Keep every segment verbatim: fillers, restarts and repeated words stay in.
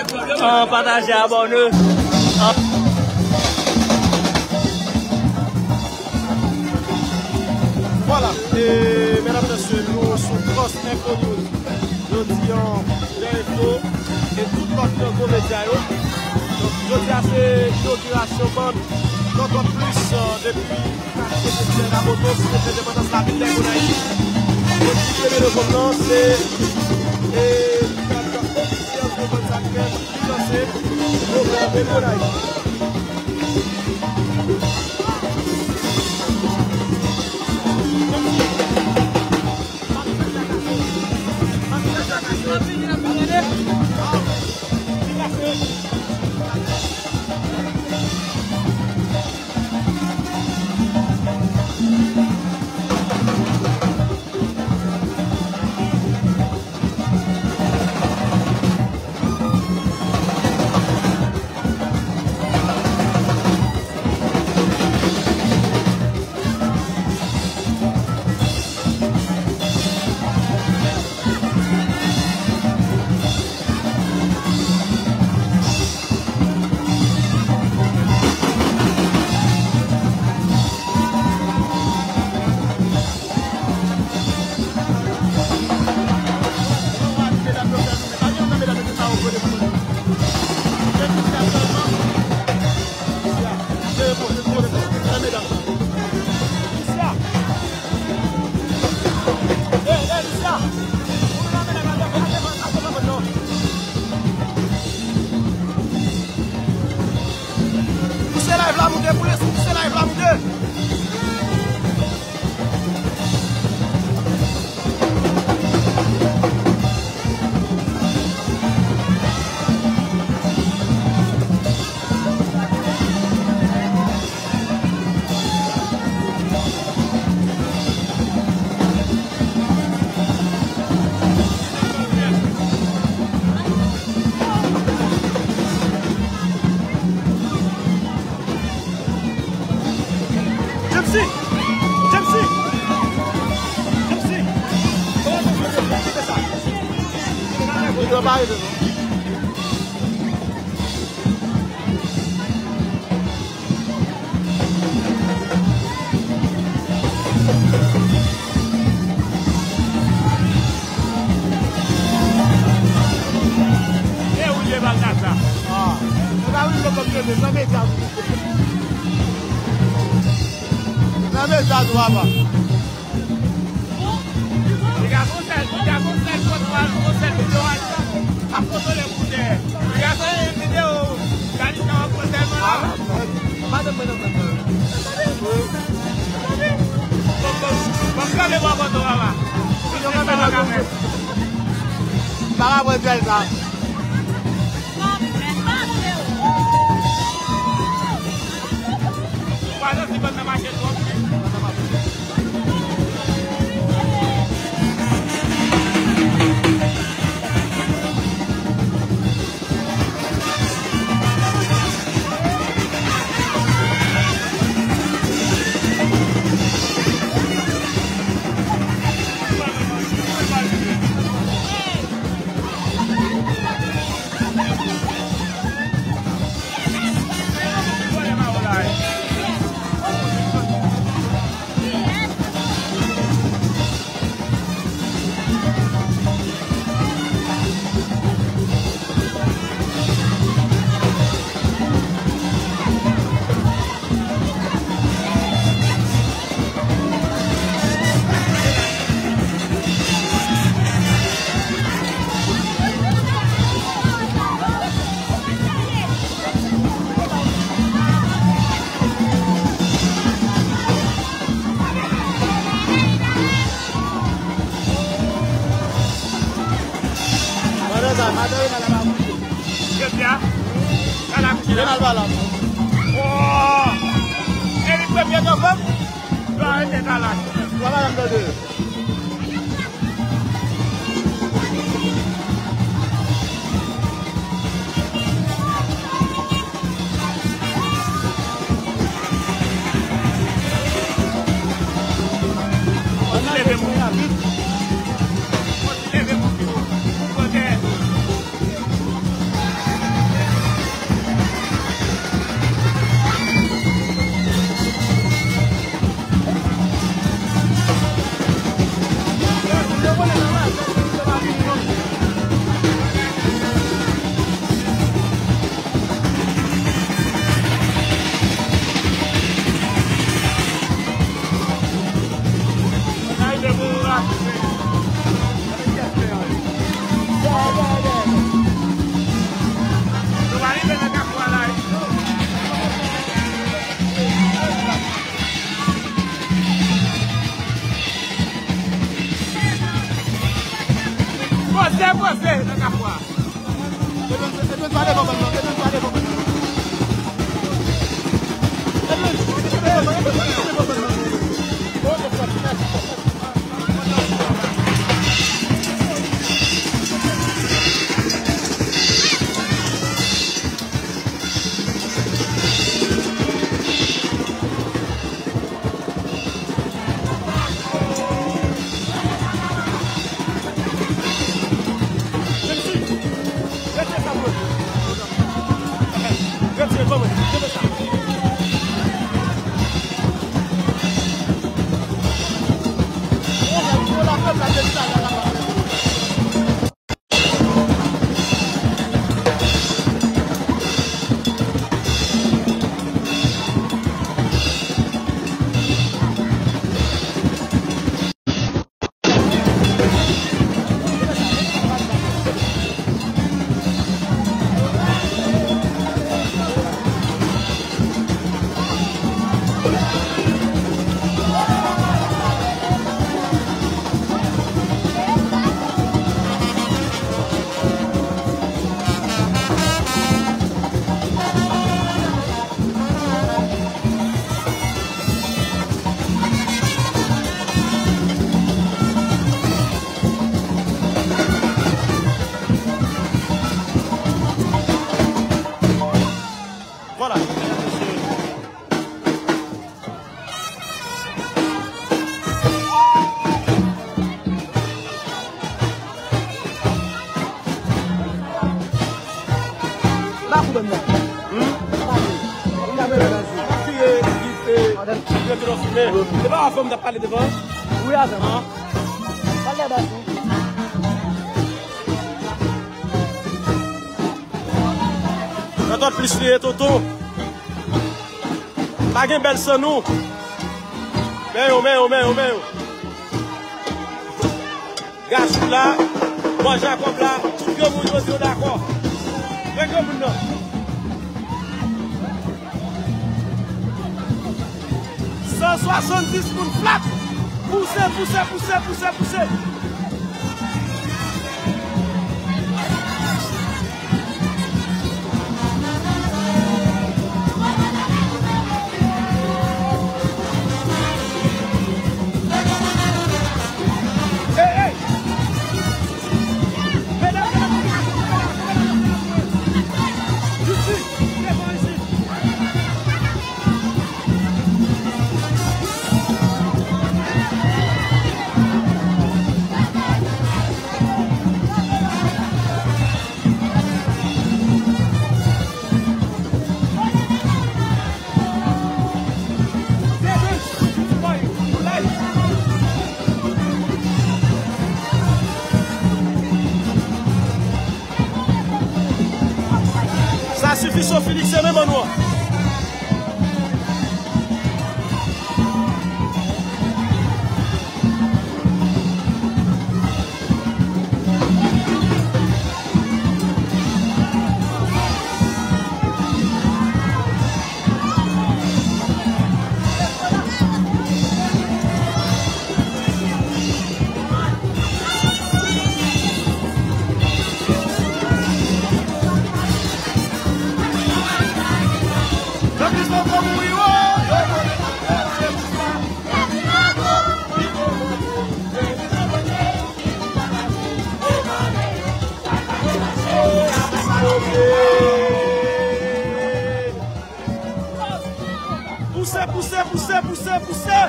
An, pataje, abòne. An. Vwala, e medam, mesye, nou sou Trust Info News. Jodi an, Lè Enfo e tout lòt gwo medya yo. Donk, jodi a se inogirasyon bann Kòkòt Plis, e, depi katye popilè Raboto, sou lendepandans lavil Lègonayiv. Jodi premye novanm nan, se, e, li pral fè ofisyèl devan sa k fè li lanse gouvènman Lègonayiv. Pouse live la moute, pouse, pouse live la moute. Jemsy! Jemsy! Jemsy! Kòman w fè kite sa? Li pran pare de nou. E ou ye Baltazar? Ah. Ou pa vin lòt bò kote, nan medya. Nan medya nou, papa. Piga gon sèl, piga gon sèl foto a, gon sèl videyo a, ap foto lè pou dèyè. Piga sa yon videyo, gade sa w ap foto tèlman la. Madanm mwen nan mwen. Bon, bon, bon, m kanpe bò kote w, papa. Videyo mwen pa la. Papa mwen dèyè sa. Ou pa santi bann nan mache twòp? Madan sa, madan yo nan la pa kouche. Jodi a, nan la kouche la. Nan la pa la. Oh! E li premye novanm, yo arete nan la. Yo pa janm tande. Fò ti leve moun. Fò ti leve moun pi wo. Pou pran dèyè. Vwala. Ba koube m nan. Hmm? Ba koube. Ou ka mete nan jou. Ap vire, vire, vire, vire, vire, fime. Se pa avè w m t ap pale devan? Wi, avè m. Ah. Pale la, Basou. Nan tout plis li ye, tonton. Pa gen bèl san nou. Men yo, men yo, men yo, men yo. Gachou la, Bò Jakòb la, tout granmoun yo di yo dakò. Men granmoun nan. San swasanndis moun flat. Pouse, pouse, pouse, pouse, pouse. Sa sifi, Sofilik se menm an nou an. Pouse, pouse, pouse, pouse, pouse.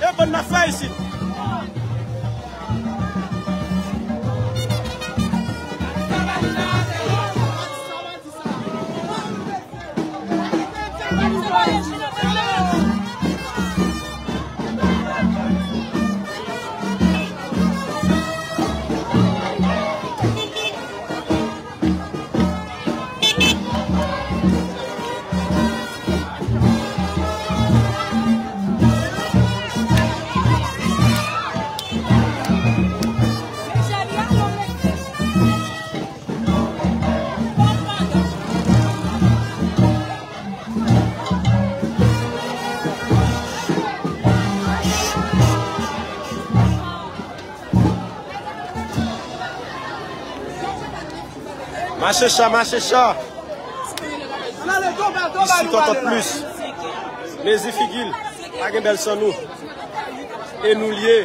E bann n ap fè isit. Mache cha, mache cha. Isi Tonton Plis. Mezi figi l. Pa gen bèl san nou. E nou l ye.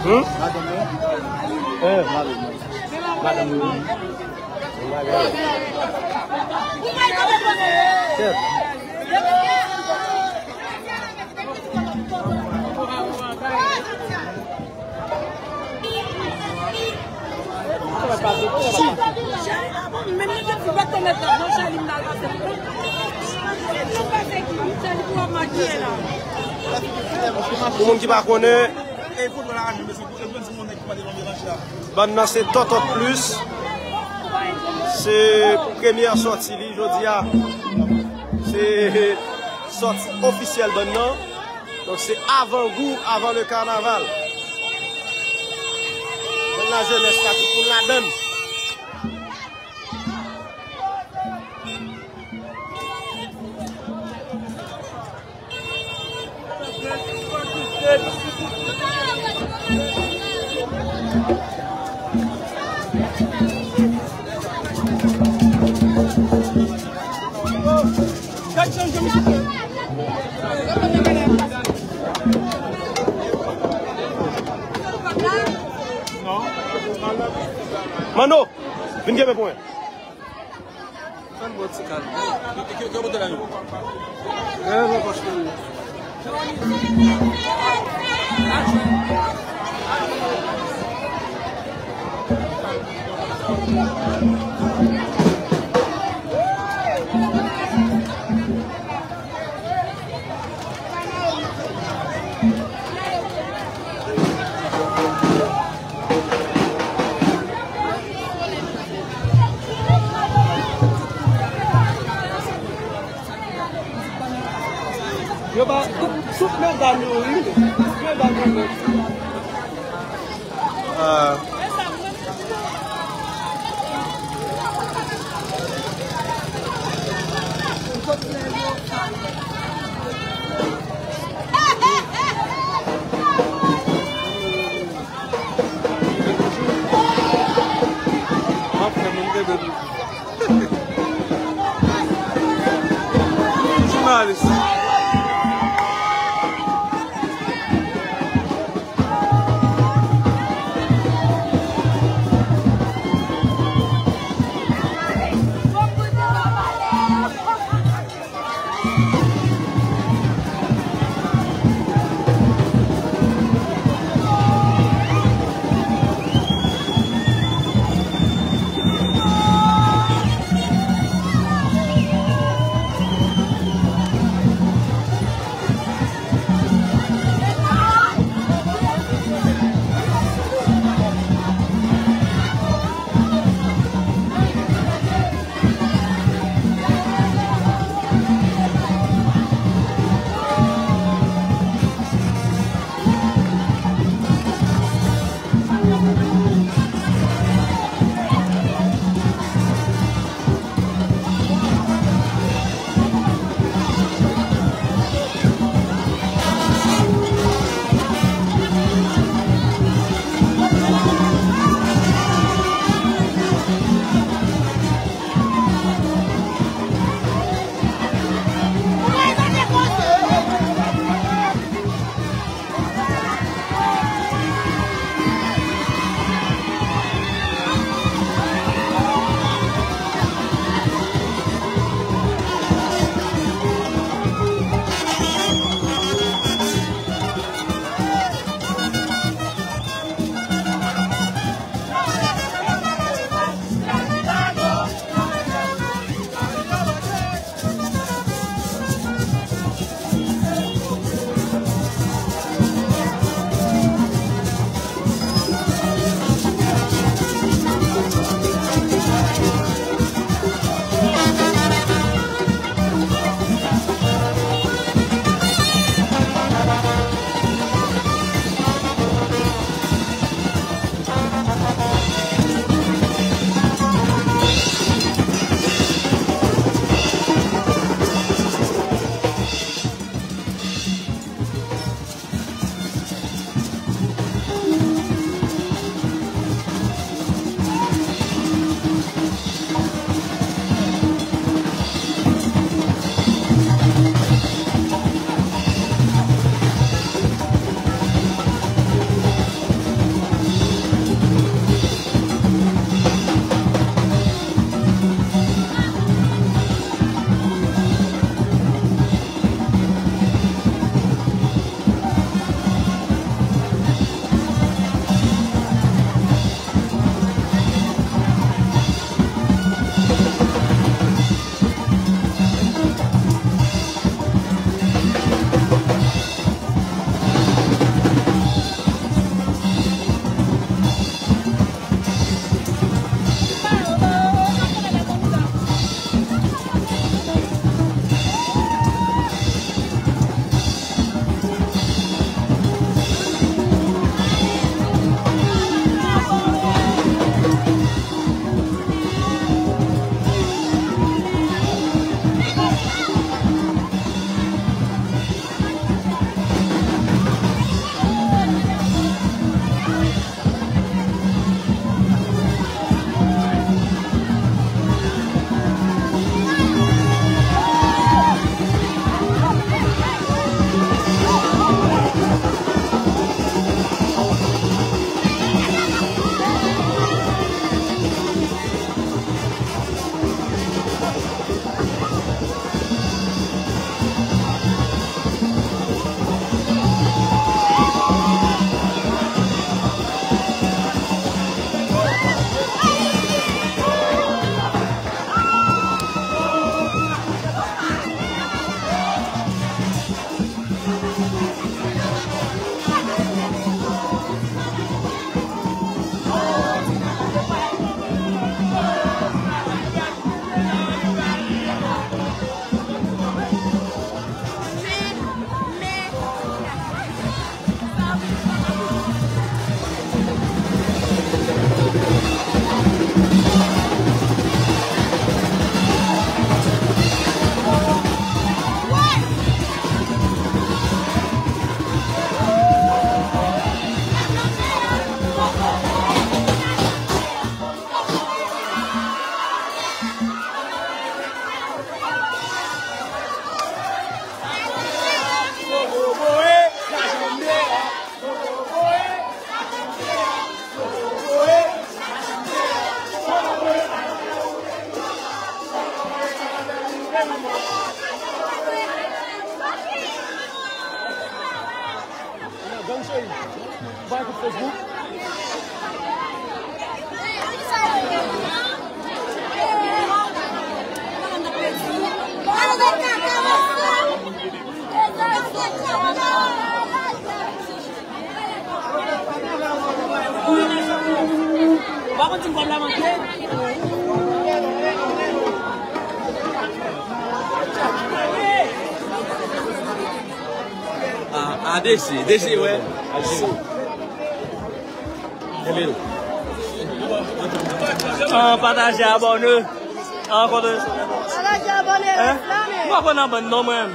Hmm? Eh. Madanm ou. Chèf. Pou moun ki pa konnen, bann nan se Tonton Plis. Se premyè sòti li jodi a. Se sòti ofisyèl bann nan. Donk se avan gou, avan le kanaval. Bann lajenès la, tout moun ladann. Manno, vin kenbe pou mwen. Fè l bò ti kal. Ki, ki, ki kote la yo? Leve pòch mwen. Yo ba tout, tout medam yo, wi. Tout medam yo nèt. Ah. M ap fè moun kenbe m. Jounalis. Cheri, bay kout Facebook. A, a, deche, deche, wè. An, pataje, abòne. An, kontre. Pataje, abòne, hein? Reklame. M pa konn nan bann non, mwen.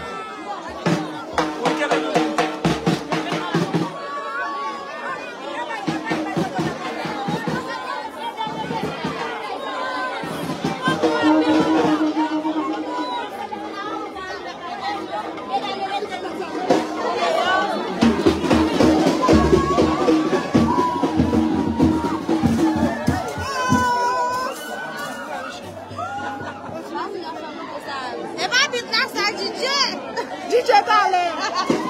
E pa bit la sa, D J. D J pale.